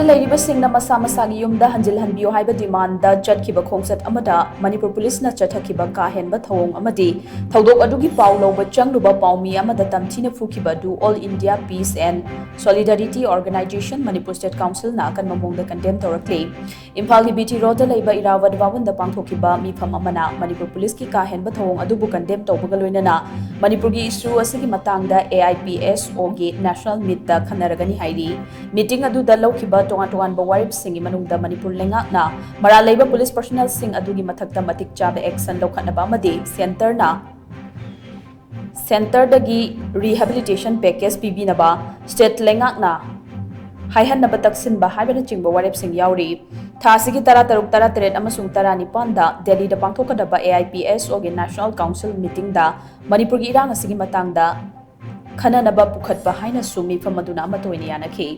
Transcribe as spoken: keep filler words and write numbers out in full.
ꯂꯩꯔꯤꯕꯁꯤꯡꯅ ꯃꯁꯥ ꯃꯁꯥꯒꯤ ꯌꯨꯝꯗ ꯍꯟꯖꯤꯜꯍꯟꯕꯤꯌꯨ ꯍꯥꯏꯕ demand ꯆꯠꯈꯤꯕ ꯈꯣꯡꯆꯠ ꯑꯃꯗ ꯃꯅꯤꯄꯨꯔ ꯄꯨꯂꯤꯁꯅ ꯆꯠꯊꯈꯤꯕ ꯀꯥ ꯍꯦꯟꯕ ꯊꯧꯑꯣꯡ ꯑꯃꯗꯤ ꯊꯧꯗꯣꯛ ꯑꯗꯨꯒꯤ ꯄꯥꯎ ꯂꯧꯕ ꯆꯪꯂꯨꯕ ꯄꯥꯎꯃꯤ ꯑꯃꯗ ꯇꯝꯊꯤꯅ ꯐꯨꯈꯤꯕ ꯑꯗꯨ All India Peace and Solidarity Organisation Manipur State Councilꯅ ꯑꯀꯟꯕ ꯃꯑꯣꯡꯗ condemn ꯇꯧꯔꯛꯂꯤ꯫ ꯏꯝꯐꯥꯜꯒꯤ ꯕꯤ ꯇꯤ ꯔꯣꯗꯇ ꯂꯩꯕ ꯏꯔꯥꯋꯠ ꯚꯕꯟꯗ ꯄꯥꯡꯊꯣꯛꯈꯤꯕ ꯃꯤꯐꯝ ꯑꯃꯅ ꯃꯅꯤꯄꯨꯔ ꯄꯨꯂꯤꯁꯀꯤ ꯀꯥ ꯍꯦꯟꯕ ꯊꯧꯑꯣꯡ ꯑꯗꯨꯕꯨ condemn ꯇꯧꯕꯒ ꯂꯣꯏꯅꯅ ꯃꯅꯤꯄꯨꯔꯒꯤ issue ꯑꯁꯤꯒꯤ ꯃꯇꯥꯡꯗ A I P S Oꯒꯤ national meetꯇ ꯈꯟꯅꯔꯒꯅꯤ ꯍꯥꯏꯔꯤ꯫ Meeting ꯑꯗꯨꯗ ꯂꯧꯈꯤꯕ ꯇꯣꯉꯥꯟ ꯇꯣꯉꯥꯟꯕ ꯋꯥꯔꯦꯞꯁꯤꯡꯒꯤ ꯃꯅꯨꯡꯗ ꯃꯅꯤꯄꯨꯔ ꯂꯩꯉꯥꯛꯅ ꯃꯔꯥꯜ ꯂꯩꯕ ꯄꯨꯂꯤꯁ personnelꯁꯤꯡ ꯑꯗꯨꯒꯤ ꯃꯊꯛꯇ ꯃꯇꯤꯛ ꯆꯥꯕ action ꯂꯧꯈꯠꯅꯕ ꯑꯃꯗꯤ centreꯅ centreꯗꯒꯤ rehabilitation package ꯄꯤꯕꯤꯅꯕ state ꯂꯩꯉꯥꯛꯅ ꯍꯥꯏꯍꯟꯅꯕ ꯇꯛꯁꯤꯟꯕ ꯍꯥꯏꯕꯅꯆꯤꯡꯕ ꯋꯥꯔꯦꯞꯁꯤꯡ ꯌꯥꯎꯔꯤ꯫ ꯊꯥ ꯑꯁꯤꯒꯤ ꯇꯔꯥꯇꯔꯨꯛ, ꯇꯔꯥꯇꯔꯦꯠ ꯑꯃꯁꯨꯡ ꯇꯔꯥꯅꯤꯄꯥꯟꯗ ꯗꯦꯜꯂꯤꯗ ꯄꯥꯡꯊꯣꯛꯀꯗꯕ A I P S Oꯒꯤ national council meetingꯗ ꯃꯅꯤꯄꯨꯔꯒꯤ ꯏꯔꯥꯡ ꯑꯁꯤꯒꯤ ꯃꯇꯥꯡꯗ ꯈꯟꯅꯅꯕ ꯄꯨꯈꯠꯄ ꯍꯥꯏꯅꯁꯨ ꯃꯤꯐꯝ ꯑꯗꯨꯅ ꯑꯃꯠꯇ ꯑꯣꯏꯅ ꯌꯥꯅꯈꯤ꯫